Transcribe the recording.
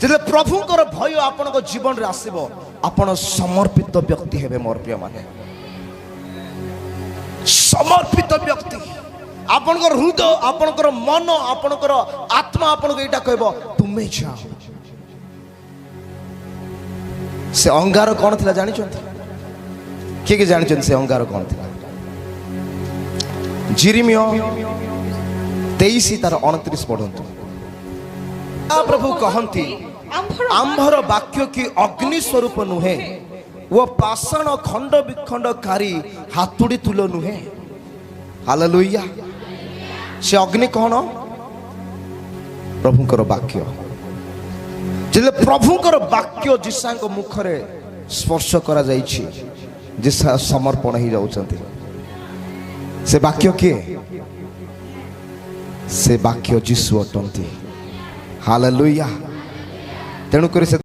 ଯେତେବେଳେ ପ୍ରଭୁଙ୍କର ଭୟ ଆପଣଙ୍କ ଜୀବନରେ ଆସିବ, ଆପଣ ସମର୍ପିତ ବ୍ୟକ୍ତି ହେବେ। ମୋର ପ୍ରିୟମାନେ, ସମର୍ପିତ ବ୍ୟକ୍ତି। ଆପଣଙ୍କର ହୃଦୟ, ଆପଣଙ୍କର ମନ, ଆପଣଙ୍କର ଆତ୍ମା ଆପଣଙ୍କୁ ଏଇଟା କହିବ, ତୁମେ ଯାଅ। ସେ ଅଙ୍ଗାର କ'ଣ ଥିଲା ଜାଣିଛନ୍ତି? କିଏ କିଏ ଜାଣିଛନ୍ତି ସେ ଅଙ୍ଗାର କ'ଣ ଥିଲା? ଯିରିମିୟ 23 ତାର 29 ପଢନ୍ତୁ। ପ୍ରଭୁ କହନ୍ତି, ଆମ୍ଭର ବାକ୍ୟ କି ଅଗ୍ନି ସ୍ୱରୂପ ନୁହେଁ ଓ ପାଷାଣ ଖଣ୍ଡ ବିଖଣ୍ଡକାରୀ ହାତୁଡ଼ି ତୁଲ୍ୟ ନୁହେଁ? ହାଲେଲୁୟା। ସେ ଅଗ୍ନି କ'ଣ? ପ୍ରଭୁଙ୍କର ବାକ୍ୟ। ଯେତେବେଳେ ପ୍ରଭୁଙ୍କର ବାକ୍ୟ ଯିଶାଇୟଙ୍କ ମୁଖରେ ସ୍ପର୍ଶ କରାଯାଇଛି, ଯିଶାଇୟ ସମର୍ପଣ ହେଇଯାଉଛନ୍ତି। ସେ ବାକ୍ୟ କିଏ? ସେ ବାକ୍ୟ ଯୀଶୁ ଅଟନ୍ତି। ହାଲେଲୁୟା। ତେଣୁକରି ସେ